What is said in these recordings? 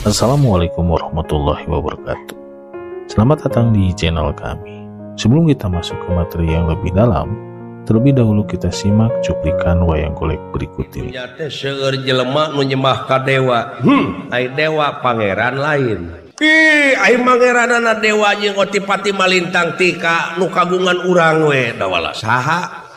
Assalamualaikum warahmatullahi wabarakatuh. Selamat datang di channel kami. Sebelum kita masuk ke materi yang lebih dalam, terlebih dahulu kita simak cuplikan wayang golek berikut ini. Seueur jelema nu nyembah ka dewa. Ai dewa pangeran lain. Ih, ai pangeranana dewa jeung otipati malintang tika nu kagungan urang we dawala. Saha?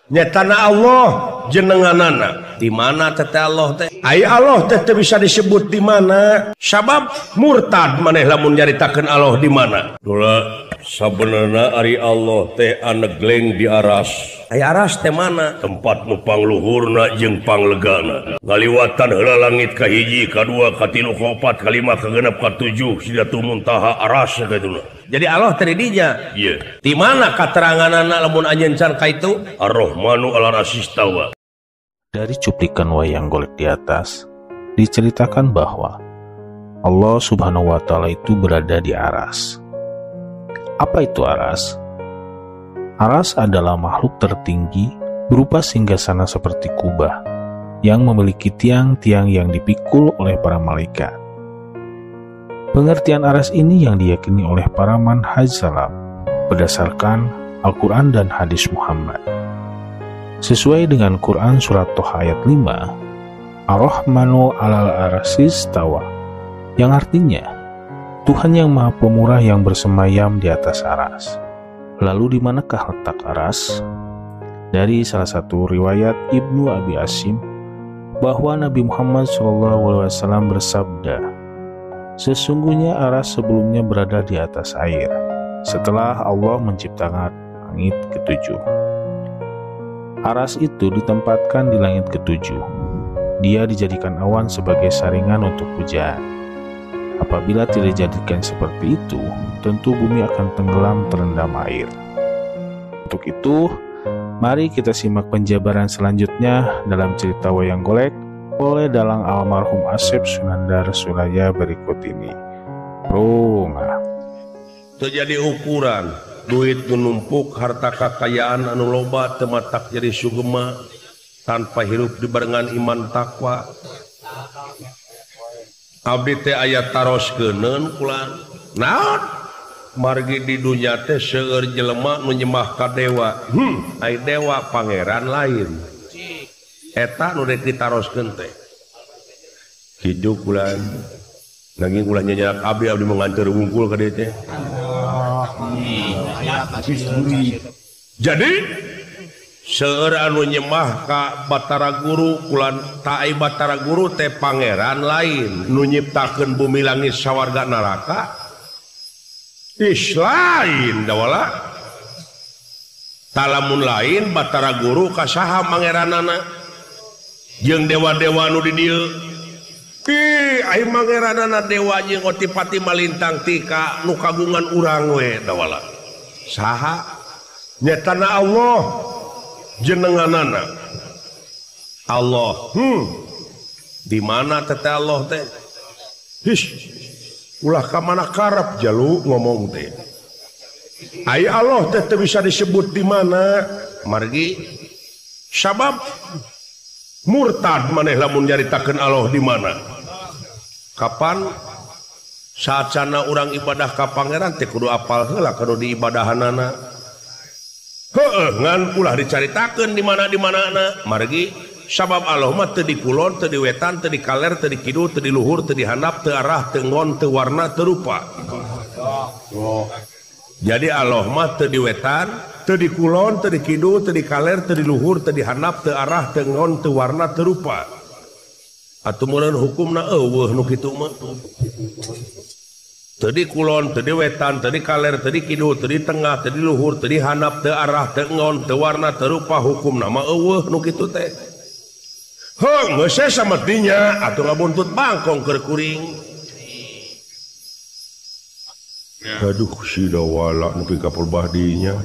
Nyatana Allah jenenganana. Di mana teh Allah teh? Ai Allah teh teu bisa disebut di mana. Sabab murtad maneh lamun nyaritakeun Allah di mana. Dula sabenerna ari Allah teh anegleng di aras. Ai aras teh mana? Tempat nu pangluhurna jeung panglegana. Ngaliwatan heula langit ka hiji, ka dua, ka tilu, ka opat, ka lima, ka genep, ka tujuh, Sidratul Muntaha aras kaituna. Jadi Allah teh di dinya. Ieu. Di mana kateranganana lamun anjeun can ka itu? Ar-Rahmanu 'alal arsyistawa. Dari cuplikan wayang golek di atas, diceritakan bahwa Allah Subhanahu wa Ta'ala itu berada di aras. Apa itu aras? Aras adalah makhluk tertinggi berupa singgasana seperti kubah yang memiliki tiang-tiang yang dipikul oleh para malaikat. Pengertian aras ini yang diyakini oleh para manhaj salaf berdasarkan Al-Quran dan hadis Muhammad. Sesuai dengan Quran Surat Toha ayat 5, Ar-Rahmanu alal arsistawa, yang artinya Tuhan yang Maha Pemurah yang bersemayam di atas aras. Lalu di manakah letak aras? Dari salah satu riwayat Ibnu Abi Asim bahwa Nabi Muhammad SAW bersabda, sesungguhnya aras sebelumnya berada di atas air setelah Allah menciptakan langit ketujuh. Aras itu ditempatkan di langit ketujuh. Dia dijadikan awan sebagai saringan untuk hujan. Apabila tidak dijadikan seperti itu, tentu bumi akan tenggelam terendam air. Untuk itu, mari kita simak penjabaran selanjutnya dalam cerita wayang golek oleh dalang almarhum Asep Sunandar Suraya berikut ini. Prunga. Terjadi ukuran duit numpuk harta kakayaan anu loba teu matak jadi sugema tanpa hirup dibarengan iman takwa. Abdi teh aya taros keuneun kulan. Naon? Margi di dunya teh seueur jelema nu nyembah ka dewa. Ai dewa pangeran lain. Eta nu rek ditaroskeun teh. Kitu kulan. Nanging ulah nyanyak abdi abdi mengantar wungkul ka dieu teh. Jadi seueur anu nyembah ka Batara Guru kulan ta ai Batara Guru teh pangeran lain nu nyiptakeun bumi langit sawarga neraka. Ish lain dawala. Talamun lain Batara Guru ka saha pangeranana jeung dewa-dewa nu di dieu. Ih, ai pangeranana dewa jeung otipati malintang tika nu kagungan urang we dawala. Saha? Nyatana Allah jenenganana. Allah. Di mana teh Allah teh? Hish. Ulah ka mana karep jalu ngomong teh. Ai Allah teh teu bisa disebut di mana. Margi sabab murtad maneh lamun nyaritakeun Allah di mana. Kapan saacana urang ibadah ka pangeran teh kudu apal heula kudu diibadahanana. Heueuh ngan ulah dicaritakeun di mana di manana. Margi sabab Allah mah teu di kulon, teu di wetan, teu di kaler, teu di kidul, teu di luhur, teu di handap, teu arah, teu ngon, teu warna, teu rupa. Jadi Allah mah teu di wetan, teu di kulon, teu di kidul, teu di kaler, teu di luhur, teu di handap, teu arah, teu ngon, teu warna, teu rupa. Atuh meureun hukumna eueuh nu kitu mah. Teu di kulon, teu di wetan, teu di kaler, teu di kidul, teu di tengah, teu di luhur, teu di handap, teu arah, teu ngon, teu warna, teu rupa, hukumna mah eueuh nu kitu teh. Heuh, geus sametinya atuh ngabuntut bangkong keur kuring. Aduh si dawala nepi ka perbahdinya.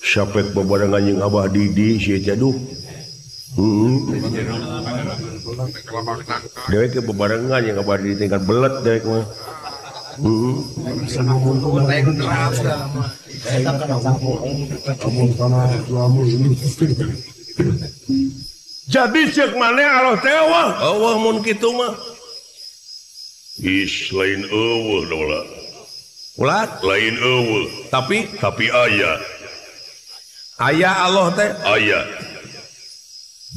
Sapek babarengan jeung Abah Didi si eta duh. Dewek ke bebarengan jeung Abah Didi tingkat belet dewek mah. Jadi cek maneh Allah teh eueuh eueuh mun kitu mah. Is lain eueuh dola. Ulat lain eueuh, tapi aya. Aya Allah teh aya.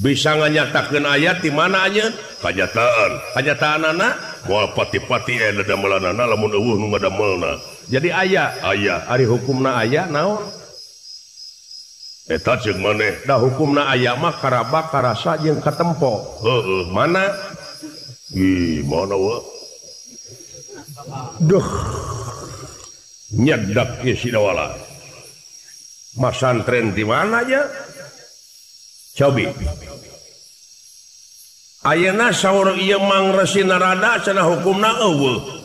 Bisa nganyatakeun aya di mana anjeun? Kanyataan. Kanyataanana moal pati-pati aya dadamelanana lamun eueuh nu ngadamelna. Jadi aya, aya. Ari hukumna aya naon? Eta ceuk maneh. Da hukumna aya mah karaba karasa jeung katempo. Heeh, mana? Ih, mana wa? Duh. Nyedak ieu si Dawala. Masantren di mana aja? Cobi. Ayeuna saur ieu Mang Resi Narada cenah hukumna eueuh.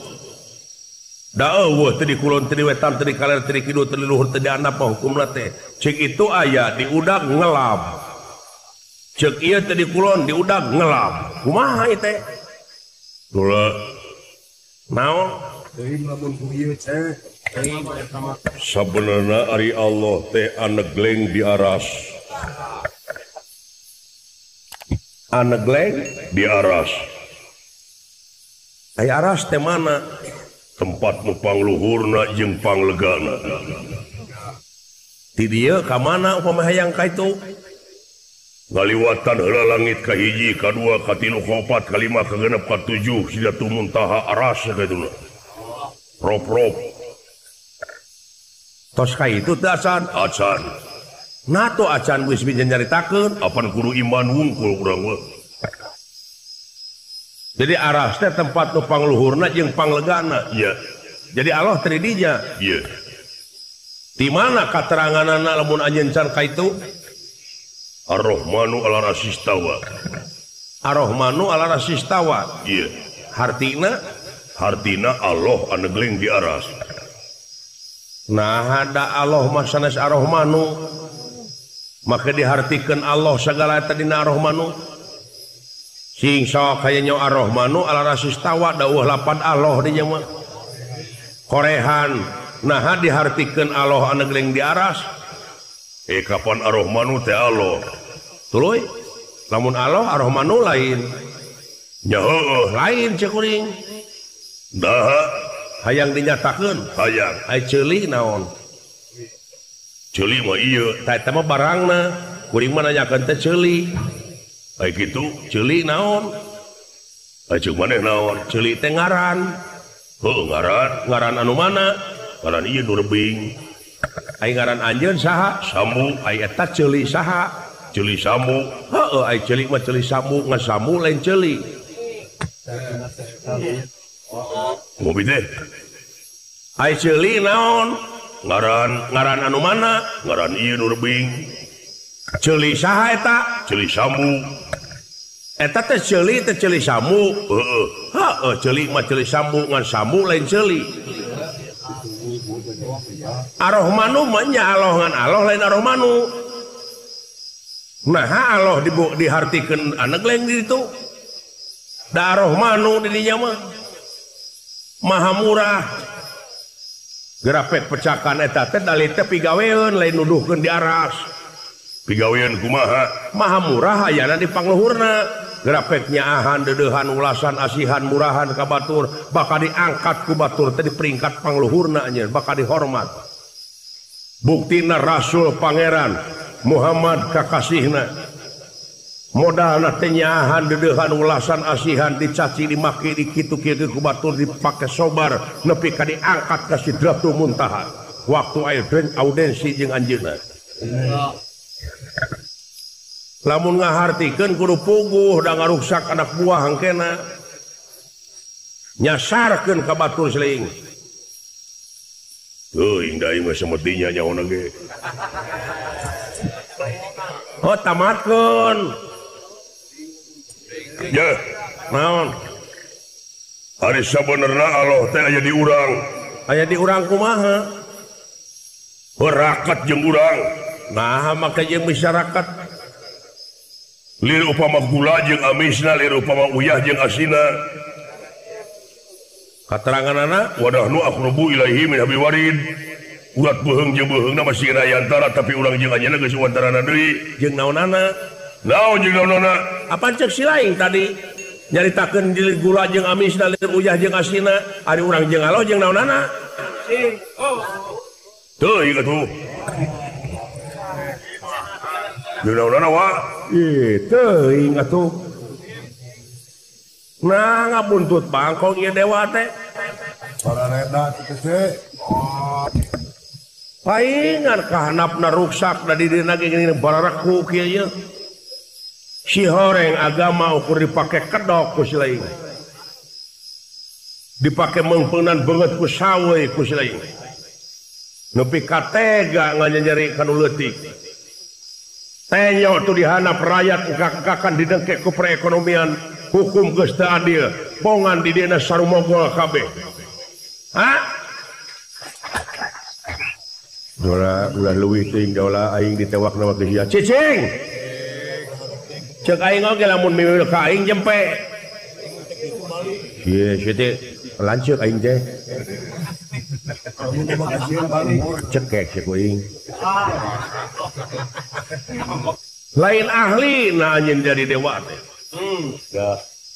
Da eueuh teu di kulon teu di wetan teu di kaler teu di kidul teu di luhur teu di andap mah hukumna teh. Ceuk itu aya di udag ngelab. Ceuk ieu teu di kulon di udag ngelab. Kumaha ieu teh? Dula. Naon? Teuing lamun ku ieu teh. Sabenerna ari Allah teh anegleng di aras. Anegleng di aras. Aya aras teh mana? Tempat nu pangluhurna jeung panglegana. Ti dieu ka mana upama hayang ka itu? Ngaliwatan heula langit ka hiji, ka dua, ka tilu, ka opat, ka lima, ka genep, ka tujuh, Sidratul Muntaha aras kaituna. Rop-rop. Tos ka itu teh acan? Acan. Nah tuh acan geus bisa nyaritakeun. Apan kudu iman wungkul urang mah. Jadi aras teh tempat nu pangluhurna jeung panglegana. Iya. Jadi Allah teh di dinya. Iya. Di mana kateranganana lamun anjeun can ka itu? Ar-Rahmanu 'ala arasyistawa. Ar-Rahmanu 'ala arasyistawa. Iya. Hartina? Hartina Allah anegleng di aras. Nah, ada Allah mah sanes Ar-Rahmanu. Maka dihartikeun Allah segala eta dina Ar-Rahmanu. Sing sok aya nyo Ar-Rahmanu 'ala arasyistawa dawuh lapan Allah di nya mah. Korehan naha dihartikeun Allah anegleng di aras. Kapan Ar-Rahmanu teh Allah? Tuluy lamun Allah Ar-Rahmanu lain. Nya heueuh lain ceuk kuring. Daha hayang dinyatakeun hayang. Ai ceuli naon? Ceuli mah ieu. Tah eta mah barangna. Kuring mah nanyakeun teh ceuli. Ai kitu ceuli naon? Ai ceuk maneh naon? Ceuli teh ngaran. Heuh ngaran. Ngaran anu mana? Ngaran ieu nu rebing. Ai ngaran anjeun saha? Sambu. Ai eta ceuli saha? Ceuli sambu. Heueuh ai ceuli mah ceuli sambu, ngan sambu lain ceuli. Ngopi teh. Ai ceuli naon? Ngaran. Ngaran anu mana? Ngaran ieu nu rebing. Ceuli saha eta? Ceuli sambu. Eta teh ceuli teh ceuli sambu. Heeh. Heueuh ceuli mah ceuli sambu, ngan sambu lain ceuli. Ar-Rahmanu mah nya Allah ngan Allah lain Ar-Rahmanu. Naha Allah dihartikeun anegleng di ditu. Da Ar-Rahmanu di dinya mah maha murah. Gerapek pecakan eta teh dalih teh pigaweun lain nuduhkeun di aras. Pigaweun kumaha? Maha murah ayana di pangluhurna. Gerapek nyaahan deudeuhan ulasan asihan murahan ka batur bakal diangkat ku batur teh di peringkat pangluhurna anjeun bakal dihormat. Buktina Rasul Pangeran Muhammad kakasihna modalna teh nyaahan deudeuhan ulasan asihan dicaci dimaki dikitu-kitu ku batur dipake sobar nepi ka diangkat ka Sidratul Muntaha waktu aya audensi jeung anjeunna. Lamun ngahartikeun kudu puguh da ngaruksak anak buah hangkena nyasarkeun ka batur seling. Teuing da ieu mah sametinya nyaona ge. Oh tamatkeun. Yeuh, naon? Ari sabenerna Allah teh aya di urang. Aya di urang kumaha? Berakat jeung urang. Nah, make jeung masyarakat. Lir upama gula jeung amisna, lir upama uyah jeung asina. Kateranganana wadah nu aqrabu ilaihi min hablil warid. Urat beuheung jeung beuheungna masih raya antara tapi urang jeung anjeunna geus wantarana deui. Jeung naonana? Naon jeung naonana? Apa cek si lain tadi nyaritakeun dilir gula jeung amisna lir uyah jeung asina ari urang jeung Allah jeung naonana? Teuing atuh. Jeung naonana wa? Ih, teuing atuh. Nah, ngabuntut bangkong ieu dewa teh. Parareda kitu teh. Paingan kahanapna ruksak da di dina ge geuning barareku kieu ieu. Si horeng agama ukur dipake kedok ku si lain. Dipake meungpeungan beungeut ku sawe ku si lain. Nepi ka tega nganyanyeri kanu leutik. Tenyo tuh dihanap rakyat engkak-engkakan didengkek ku perekonomian, hukum geus teu adil, bongan di dina sarumogol kabeh. Hah? Dola ulah leuwih teuing dola aing ditewakna mah geus sia. Cicing. Cek aing oge lamun mimil ka aing jempe. Ieu sia teh lanceuk aing teh. Cekek cek aing. Lain ahli na anjeun jadi dewa teh.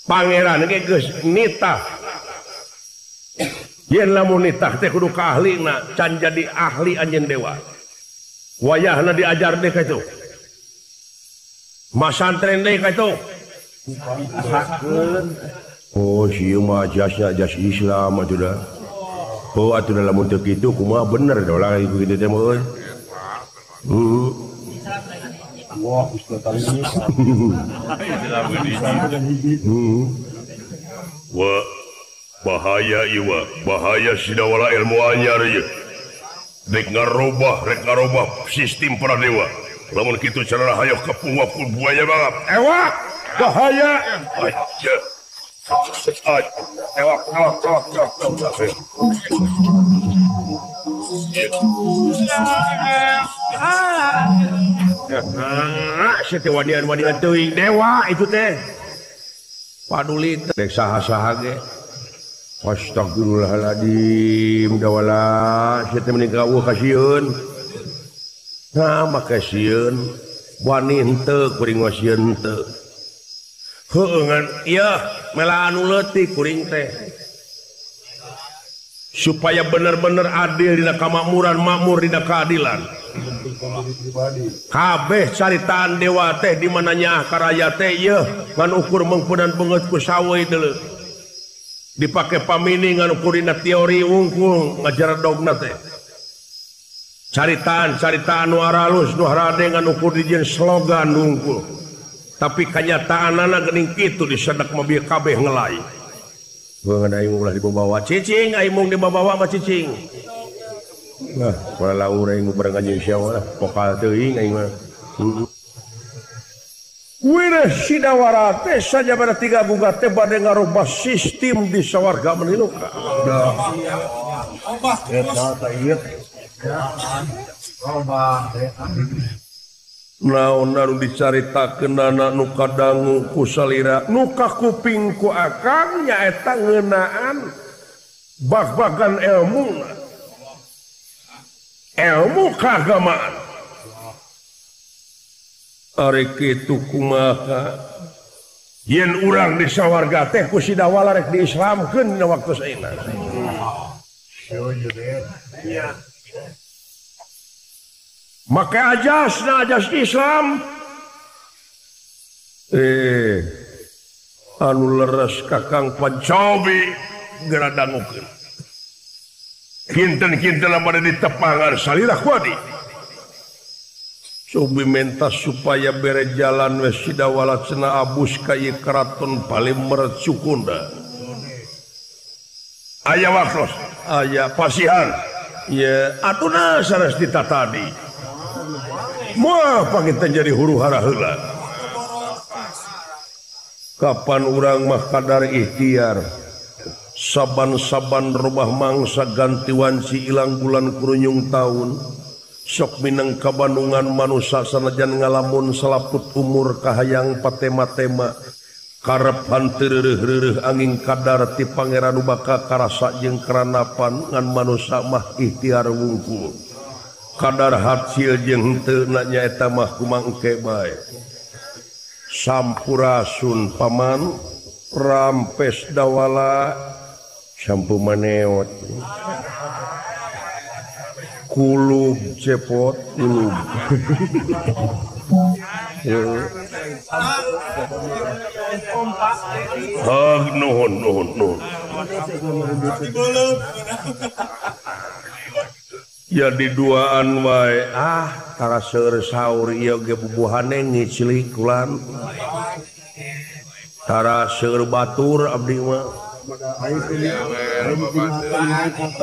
Pangeran ge geus nitah. Yen lamun nitah teh kudu ka ahlina, can jadi ahli anjeun dewa. Wayahna diajar deh ka itu. Masantren deh ka itu. Oh, sieu mah jasna jas Islam atuh da. Oh, atuh da lamun teu kitu kumaha bener dola kitu teh mah euy. Heeh. Wah, Islam tali ini. Wah, bahaya ieu mah, bahaya sidawala ilmu anyar ieu. Rek ngarobah sistem para dewa. Lamun kitu cara hayoh kapungup ku buaya banget. Ewak, bahaya. Aja. Ewak, ewak, ewak, ewak. Nah, situ wanian-wanian teuing dewa itu teh. Paduli teh rek saha-saha ge. Astagfirullahaladzim, dawala sia teh mending kaweuh kasieun. Nah, make sieun wani henteu kuring mah sieun henteu. Heueuh ngan ieu mela anu leutik kuring teh. Supaya bener-bener adil dina kamakmuran, makmur dina keadilan. Kabeh caritaan dewa teh di mana nyaah karaya teh ieu ngan ukur meungpeunan beungeut ku sawe deuleu. Dipake pamini ngan ukur dina teori wungkul ngajaredogna teh. Caritaan-caritaan nu aralus nu harade ngan ukur dijieun slogan wungkul. Tapi kanyataanana geuning kitu disedak mobil kabeh ngelai. Beungeun aing ulah dibawa cicing, aing mung dibawa mah cicing. Nah, pola laur aing bareng anjeun sia mah pokal teuing aing mah. Wireh sidawara teh sajabana tiga gugat teh bade ngarubah sistem di sawarga meniluka. Eta teh ieu. Naon anu dicaritakeunana nu kadangu ku salira nu kakuping ku akang nyaeta ngeunaan bag-bagan ilmu ilmu keagamaan. Ari kitu kumaha yen urang di sawarga teh ku sidawala rek diislamkeun dina waktu saena. Maka ajasna ajas Islam anu leres kakang Pancobi geura dangukeun. Kinten-kinten pada ditepangan salira kuadi. Subi menta supaya bere jalan we sidawala cenah abus ka ieu keraton Palimer Sukunda. Aya waktos, aya pasihan. Ye atuna sanes ditatadi. Moal panginten jadi huru hara heula. Kapan urang mah kadar ikhtiar. Saban-saban robah mangsa ganti wanci ilang bulan kurunyung taun. Sok mineng kabandungan manusa sanajan ngalamun salaput umur kahayang patema-tema. Karep hanteu reureuh-reureuh angin kadar ti pangeran bakal karasa jeung keranapan ngan manusa mah ikhtiar wungkul. Kadar hasil jeung henteu na nyaeta mah kumangke bae. Sampurasun paman rampes dawala sampu maneot kulub cepot kulub. Ah, nuhun nuhun nuhun. Jadi duaan wae ah tara seueur saur ieu ge bubuhane ngicilik kulan. Tara seueur batur abdi mah.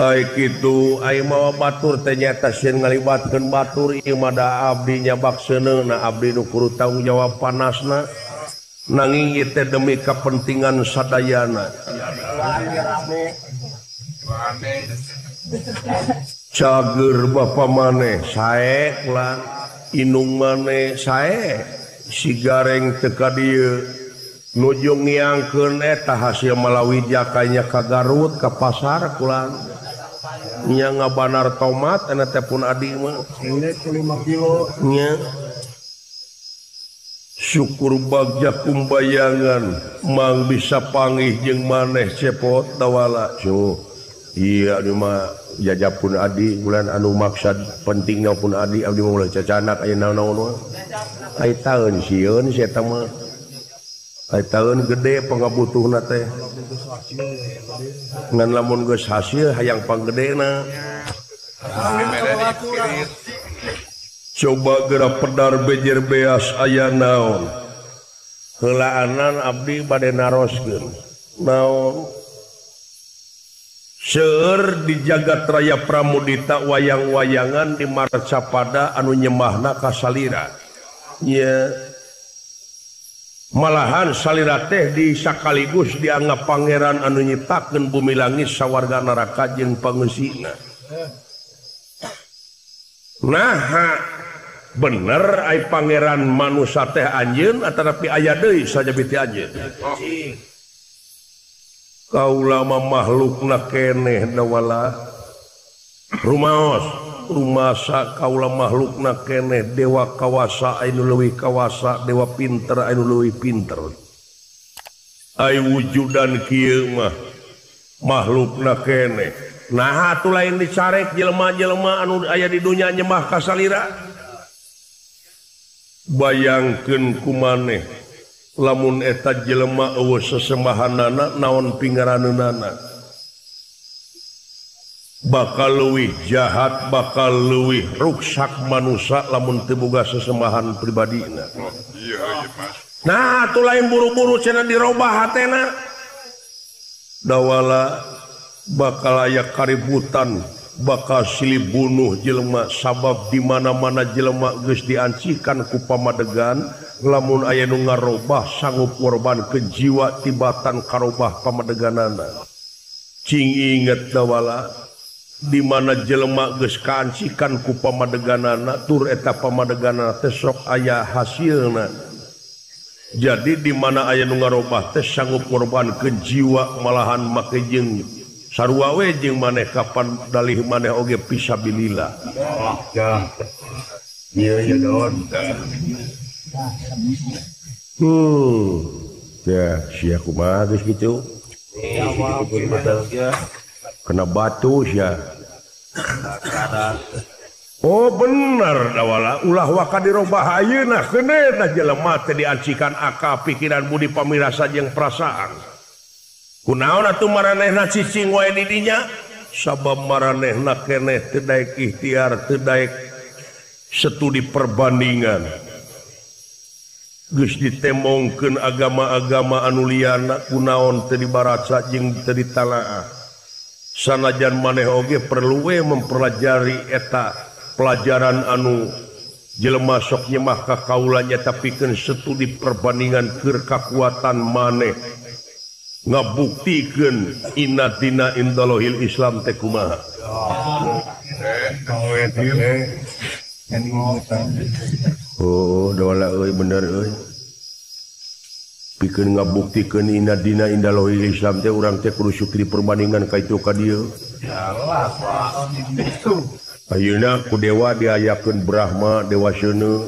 Ai kitu ai mawa batur teh nyaeta sieun ngalibatkeun batur ieu mah da abdi nyabak seuneuna abdi nu kudu tanggung jawab panasna nanging ieu teh demi kepentingan sadayana. Cager bapa maneh sae ulah inung maneh sae si gareng teu ka dieu nuju ngiangkeun eta hasil malawija kanya ka Garut ka pasar kulan nya ngabanar tomat eta teh pun adi mah 5 kilo nya syukur bagja kumbayangan mang bisa pangih jeung maneh cepot dawala cu iya di mah jajab pun adi bulan anu maksad pentingna pun adi abdi mah ulah cacanak aya naon-naon ai taeun sieun si eta mah ai taeun gede pangabutuhna teh ngan lamun geus hasil hayang panggedena coba geura pedar bejer beas aya naon heulaanan abdi bade naroskeun naon. Seueur di jagat raya Pramudita wayang-wayangan di Marcapada anu nyembahna ka salira. Nya malahan salira teh di sakaligus dianggap pangeran anu nyiptakeun bumi langit sawarga neraka jeung pangeusina. Nah, bener ai pangeran manusa teh anjeun atanapi aya deui sajabi ti anjeun. Kaula mah makhlukna keneh dawala rumaos rumasa kaula makhlukna keneh dewa kawasa anu leuwih kawasa dewa pinter anu leuwih pinter ai wujudan kieu mah makhlukna keneh nah atuh lain dicarek jelema-jelema anu aya di dunya nyembah ka salira bayangkeun ku maneh lamun eta jelema eueuh sesembahanana naon pingaraneunana bakal leuwih jahat bakal leuwih ruksak manusa lamun teu boga sesembahan pribadina. Nah atuh lain buru-buru cenah dirobah hatena dawala bakal aya kaributan bakal silih bunuh jelema sabab di mana-mana jelema geus diancikan ku pamadegan lamun aya nu ngarobah sanggup ngorbankeun jiwa tibatan karobah pamadeganana. Cing inget dawala di mana jelema geus kaancikan ku pamadeganana tur eta pamadeganana teh sok aya hasilna. Jadi di mana aya nu ngarobah teh sanggup ngorbankeun jiwa malahan make jeung sarua we jeung maneh kapan dalih maneh oge fisabilillah. Ya. Ieu ya don. Ya, sia kumaha geus kitu? Kena batu sia. Oh bener dawala ulah waka dirobah ayeuna keuneuh jelema teh diancikan akal pikiran budi pamirasa jeung perasaan. Kunaon atuh maranehna cicing wae di dinya sabab maranehna keneh teu daek ikhtiar teu daek studi perbandingan. Geus ditemongkeun agama-agama anu liana kunaon teu dibaraca jeung teu ditalaah. Sanajan maneh oge perlu we mempelajari eta pelajaran anu jelema sok nyemah ka kaula nya pikeun studi perbandingan keur kakuatan maneh ngabuktikeun inna dina indalohil Islam teh kumaha. Oh, dola euy bener euy. Pikeun ngabuktikeun inna dina indalohil Islam teh urang teh kudu syukri perbandingan ka itu ka dieu. Ayeuna ku dewa diayakeun Brahma, dewa seuneu,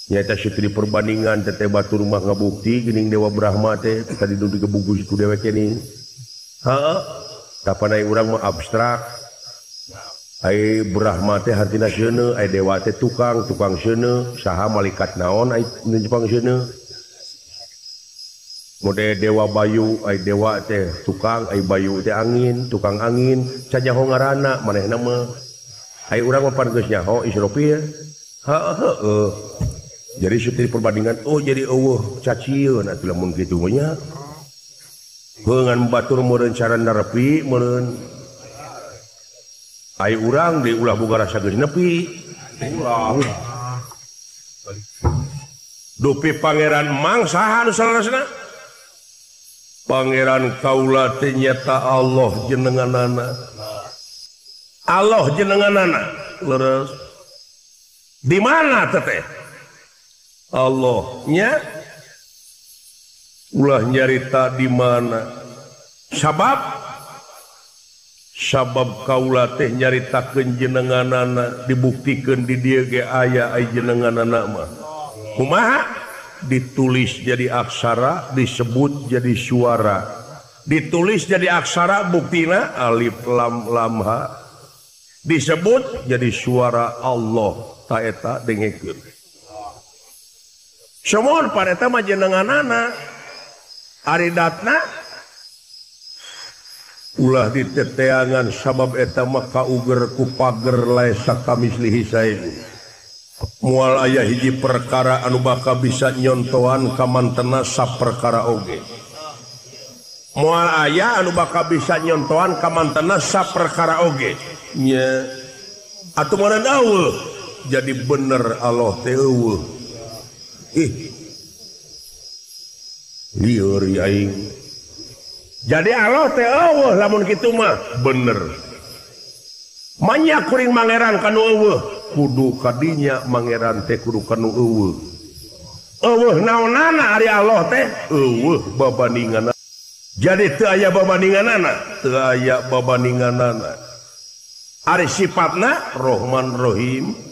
Nyata sutri perbandingan teteh batur mah ngabukti geuning Dewa Brahma teh tadi nu digebugus ku dewek ini. Heeh. Tapan ai urang mah abstrak. Ai Brahma teh hartina seuneu, ai dewa teh tukang, tukang seuneu, saha malaikat naon ai nu Jepang seuneu. Mode dewa bayu, ai dewa teh tukang, ai bayu teh angin, tukang angin, can nyaho ngaranna manehna mah. Ai urang mah pan geus nyaho Israfil. Heeh heueuh. Jadi sutri perbandingan oh jadi eueuh cacieun atuh lamun kitu mah nya. Heungan batur meureun cara nerepi meureun. Ai urang deui ulah boga rasa geus nepi. Ulah. Dupi Pangeran Mang saha nu salarasna? Pangeran kaula teh nyata Allah jenenganana. Allah jenenganana. Leres. Di mana teteh? Allahnya ulah nyarita di mana sabab sabab kaula teh nyaritakeun jenenganana dibuktikeun di dieu ge aya ai jenenganana mah kumaha ditulis jadi aksara disebut jadi suara ditulis jadi aksara buktina alif lam lam ha disebut jadi suara Allah ta eta dengekeun. Semua pareta mah jenenganana ari datna ulah diteteangan sabab eta mah kauger ku pager laesa kamislihi sae. Moal aya hiji perkara anu bakal bisa nyontohan kamantena saperkara oge. Moal aya anu bakal bisa nyontohan kamantena saperkara oge. Nya atuh meureun eueuh jadi bener Allah teh eueuh. Ih, lieur aing. Jadi Allah teh eueuh lamun kitu mah bener. Manya kuring mangeran kanu eueuh, kudu kadinya mangeran teh kudu kanu eueuh. Eueuh naonana ari Allah teh eueuh babandinganna. Jadi teu aya babandinganana, teu aya babandinganana. Ari sifatna Rahman Rahim.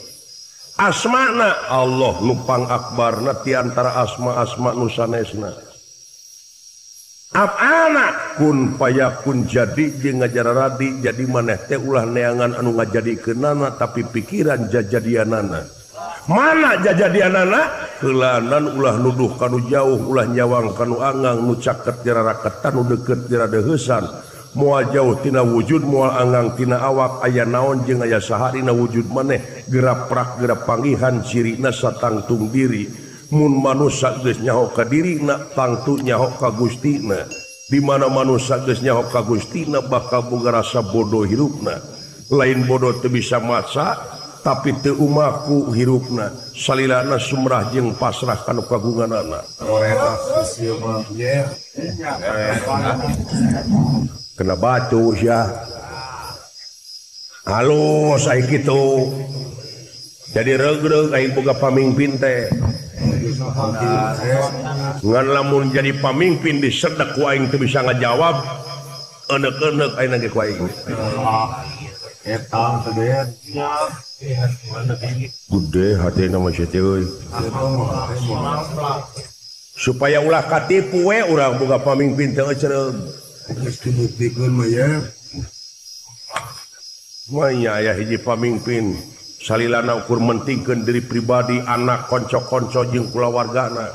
Asmana Allah nupang akbarna ti antara asma-asma nu sanesna. Af'alna kun payakun jadi jeung ngajararadi jadi maneh teh ulah neangan anu ngajadikeunana tapi pikiran jajadianana. Mana jajadianana? Heulanan ulah nuduh kanu jauh ulah nyawang kanu angang nu caket diraraketan nu deukeut diradeuheusan. Moal jauh tina wujud moal angang tina awak aya naon jeung aya saha dina wujud maneh geraprak gerap panggihan cirina satangtung diri mun manusa geus nyaho ka dirina tangtu nyaho ka Gustina di mana manusa geus nyaho ka Gustina bakal boga rasa bodoh hirupna lain bodoh teu bisa maca tapi teu umaku hirupna salilana sumrah jeung pasrah kanu kagunganana. Kena batu ya halus ai kitu jadi regreg aing boga pamimpin teh ngan lamun jadi pamimpin disedek ku aing teu bisa ngajawab enek-enek aing ge ku aing eta teh gede hatena mah teh euy supaya ulah katipu we urang boga pamimpin teh ecereug. Geus dibuktikeun mah ya. Manya aya hiji pamimpin salilana ukur mentingkeun diri pribadi, anak, konco-konco jeung kulawargana.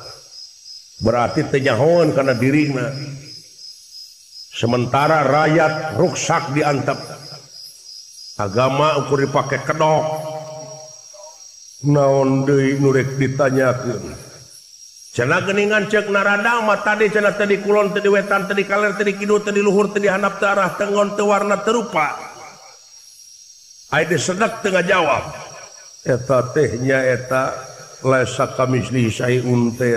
Berarti teu nyahoeun kana dirina. Sementara rakyat ruksak diantep. Agama ukur dipake kedok. Naon deui nu rek ditanyakeun? Cenah geuningan ceuk Narada mah tadi cenah teu di kulon teu di wetan teu di kaler teu di kidul teu di luhur teu di handap teu arah tengon teu warna teu rupa. Ai disedek teu ngajawab. Eta teh nya eta laisa kamislihi syai'un teh.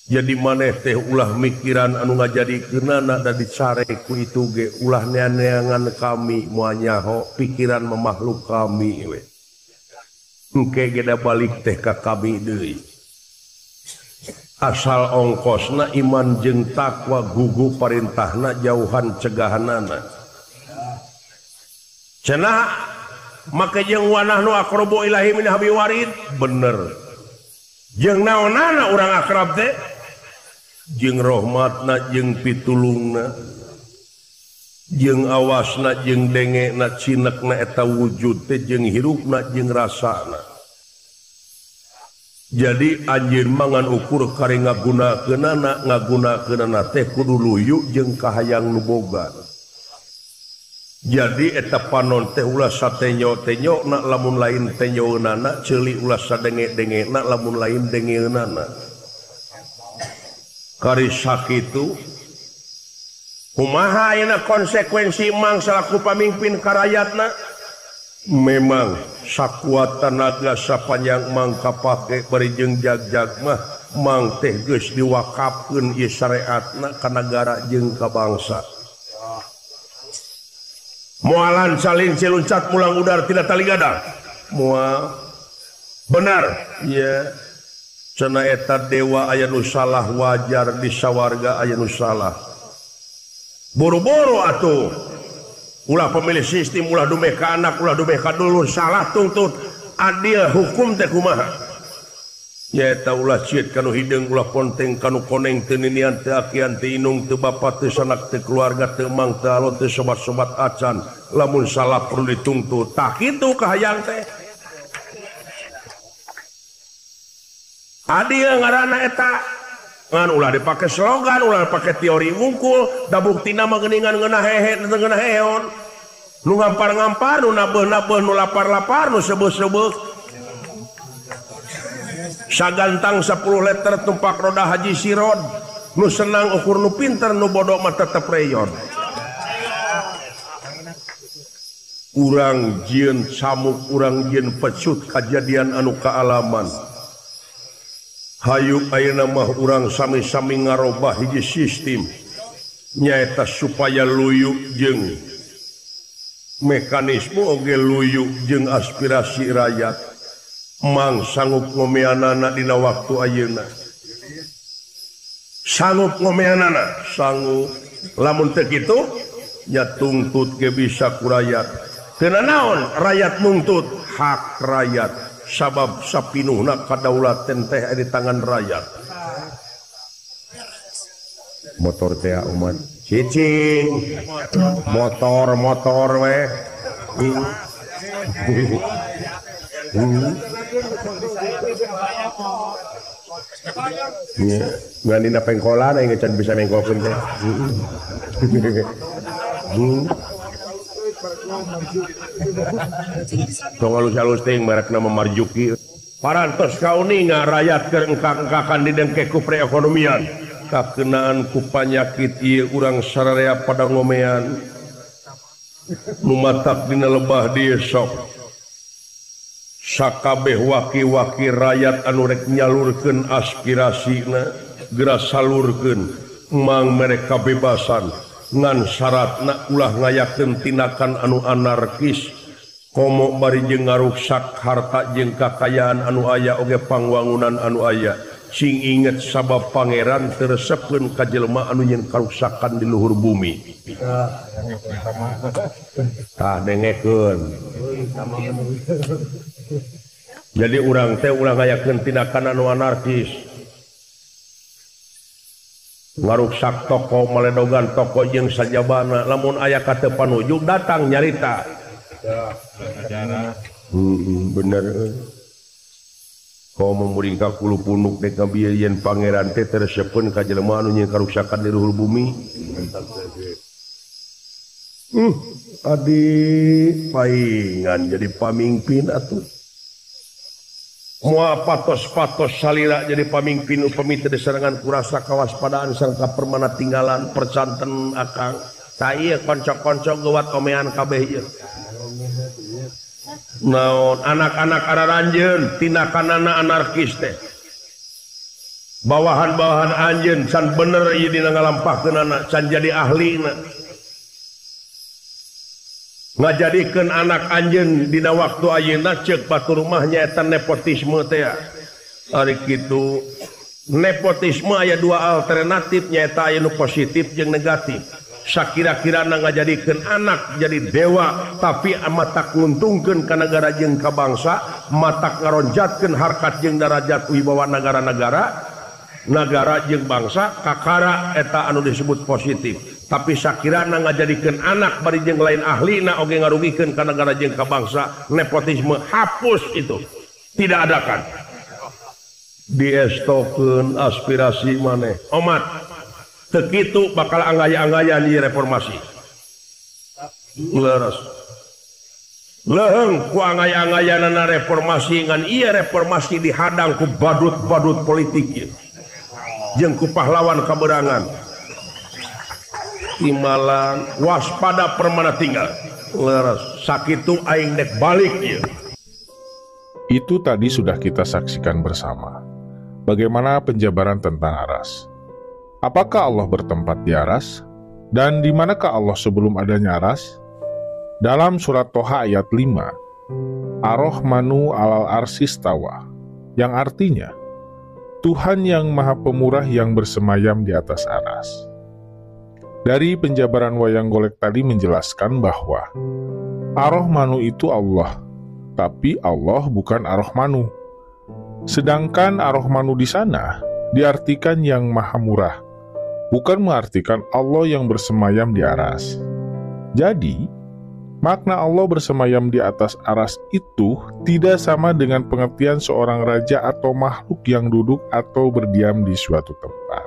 Jadi maneh teh ulah mikiran anu ngajadikeunana da dicare ku itu ge ulah neangan kami moal nyaho pikiran memakhluk kami we. Engke ge da balik teh ka kami deui. Asal ongkosna iman jeung takwa gugu parintahna jauhan cegahanana. Cenah make jeung wanahnu aqrabu ilahi min hablil warid bener. Jeung naonana urang akrab teh? Jeung rahmatna jeung pitulungna. Jeung awasna jeung dengena cinekna eta wujud teh jeung hirupna jeung rasana. Jadi anjeun mangan ukur kari ngagunakeunana ngagunakeunana teh kudu luyu jeung kahayang nu boga. Jadi eta panon teh ulah satenyo-tenyona lamun lain tenyoeunana, ceuli ulah sadenge-dengena lamun lain dengeunana. Kari sakitu kumaha ayeuna konsekuensi mang salaku pamimpin ka rakyatna? Memang sakuat tanaga sapanjang mang kapake bari jeung jagjag mah mang teh geus diwakafkeun ieu syariatna ka nagara jeung ka bangsa. Mualan salin ciluncat mulang udar tidak tali gada. Moal benar ya. Cenah eta dewa aya nu salah wajar di sawarga aya nu salah. Boro-boro atuh. Ulah pemilih sistem, ulah dumeh ka anak, ulah dumeh ka dulur, salah tuntut. Adil hukum teh kumaha? Nyaeta ulah cieut kanu hideung, ulah ponteng kanu koneng, teu ninian, teu akian, teu inung, teu bapa, teu sanak, teu keluarga, teu mang, teu alon, teu sobat-sobat acan. Lamun salah perlu dituntut. Tah kitu kahayang teh. Adil ngaranna eta. Ngan ulah dipake slogan, ulah dipake teori wungkul, da buktina mah geuningan ngeunah hehe, teu ngeunah heon. Nu ngampar-ngampar, nu nabeuh-nabeuh, nu lapar-lapar, nu sebeuh-sebeuh. Sagantang 10 liter tumpak roda haji sirod, nu senang ukur nu pinter, nu bodoh mah tetep reyon. Urang jieun samuk, urang jieun pecut kajadian anu kaalaman. Hayu ayeuna mah urang sami-sami ngarobah hiji sistem nyaeta supaya luyu jeung mekanisme oge luyu jeung aspirasi rakyat. Mang sanggup ngomeanana dina waktu ayeuna. Sanggup ngomeanana, sanggup. Lamun teu kitu nya tungtut ge bisa ku rakyat. Teu naon rakyat nungtut hak rakyat. Sabab sapinuhna kadaulatan teh di tangan rakyat. Motor teh umat cicing, motor-motor weh. Ngan dina pengkolan aing can bisa mengkolkeun teh. Tong alus-alus teh merekna Marjuki. Parantos kauninga rakyat keur engkak-engkakan didengke ku perekonomian. Kakenaan ku panyakit ieu urang sararea pada ngomean. Nu matak dina lebah dieu sok. Sakabeh waki-waki rakyat anu rek nyalurkeun aspirasina geura salurkeun mang mere kabebasan. Ngan syaratna ulah ngayakeun tindakan anu anarkis komo bari jeung ngaruksak harta jeung kakayaan anu aya oge pangwangunan anu aya. Sing inget sabab pangeran teu resepkeun ka jelema anu nyeun karuksakan di luhur bumi. Tah dengekeun. Jadi urang teh ulah ngayakeun tindakan anu anarkis. Ngaruksak toko, maledogan toko jeung sajabana, lamun aya ka teu panuju datang nyarita. Bener. Komo muring ka kulu punuk dek ngabieu yen pangeran teh teu resepkeun ka jelema anu nyeun karuksakan di luhur bumi. Adi paingan jadi pamimpin atuh. Moal patos-patos salira jadi pamimpin upami teu diserangan ku rasa kawaspadaan sareng kapermana tinggalan percanten akang. Tah ieu konco-konco geuwat omean kabeh ieu. Naon anak-anak araranjeun tindakanana anarkis teh. Bawahan-bawahan anjeun can bener ieu dina ngalampahkeunana, can jadi ahlina. Ngajadikeun anak anjeun dina waktu ayeuna ceuk batur mah nyaeta nepotisme teh. Ari kitu nepotisme aya dua alternatif nyaeta aya nu positif jeung negatif. Sakira-kira na ngajadikeun anak jadi dewa tapi matak nguntungkeun ka nagara jeung ka bangsa, matak ngaronjatkeun harkat jeung darajat wibawa negara-negara, nagara jeung bangsa kakara eta anu disebut positif. Tapi sakirana ngajadikeun anak bari jeung lain ahlina oge ngarugikeun ka nagara jeung ka bangsa, nepotisme hapus itu. Tidak adakan. Diestokeun aspirasi maneh. Omat teu kitu bakal angaya-angayan di reformasi. Leres. Leuheung ku angaya-angayanana reformasi ngan ieu reformasi dihadang ku badut-badut politik ieu. Jeung ku pahlawan kaberangan. Timalan waspada permana tinggal. Leres sakitu aing dek balik ieu. Itu tadi sudah kita saksikan bersama. Bagaimana penjabaran tentang aras? Apakah Allah bertempat di aras? Dan di manakah Allah sebelum adanya aras? Dalam surat Toha ayat 5, Ar-Rahmanu alal arsistawa, yang artinya Tuhan yang Maha Pemurah yang bersemayam di atas aras. Dari penjabaran wayang golek tadi menjelaskan bahwa Ar-Rahmanu itu Allah, tapi Allah bukan Ar-Rahmanu. Sedangkan Ar-Rahmanu di sana diartikan yang Maha Murah, bukan mengartikan Allah yang bersemayam di aras. Jadi, makna Allah bersemayam di atas aras itu tidak sama dengan pengertian seorang raja atau makhluk yang duduk atau berdiam di suatu tempat.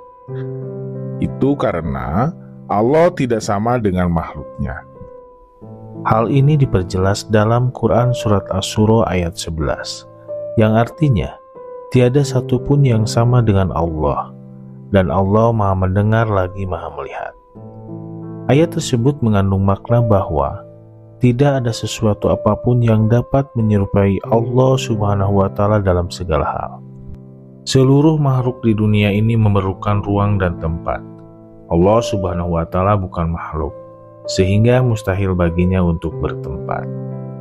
Itu karena Allah tidak sama dengan makhluknya. Hal ini diperjelas dalam Quran Surat Asy-Syura ayat 11, yang artinya, tiada satupun yang sama dengan Allah, dan Allah Maha Mendengar lagi Maha Melihat. Ayat tersebut mengandung makna bahwa tidak ada sesuatu apapun yang dapat menyerupai Allah Subhanahu wa Ta'ala dalam segala hal. Seluruh makhluk di dunia ini memerlukan ruang dan tempat. Allah Subhanahu wa Ta'ala bukan makhluk, sehingga mustahil baginya untuk bertempat.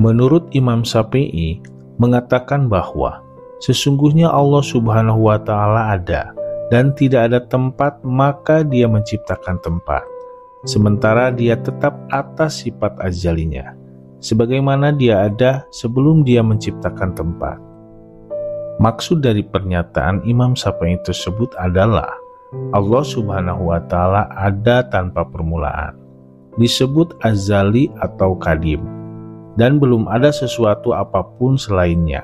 Menurut Imam Syafi'i, mengatakan bahwa sesungguhnya Allah Subhanahu wa Ta'ala ada dan tidak ada tempat, maka Dia menciptakan tempat. Sementara Dia tetap atas sifat azalinya, sebagaimana Dia ada sebelum Dia menciptakan tempat. Maksud dari pernyataan Imam Syafi'i tersebut adalah Allah Subhanahu wa Ta'ala ada tanpa permulaan, disebut azali atau kadim, dan belum ada sesuatu apapun selainnya.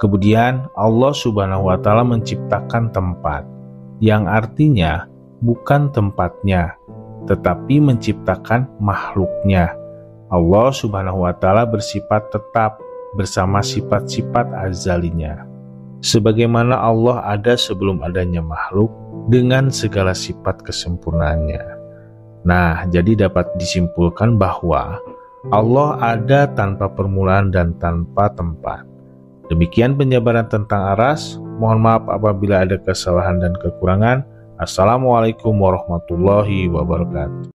Kemudian Allah Subhanahu wa Ta'ala menciptakan tempat, yang artinya bukan tempatnya, tetapi menciptakan makhluknya. Allah Subhanahu wa Ta'ala bersifat tetap bersama sifat-sifat azalinya. Sebagaimana Allah ada sebelum adanya makhluk dengan segala sifat kesempurnaannya. Nah, jadi dapat disimpulkan bahwa Allah ada tanpa permulaan dan tanpa tempat. Demikian penjabaran tentang aras. Mohon maaf apabila ada kesalahan dan kekurangan. Assalamualaikum warahmatullahi wabarakatuh.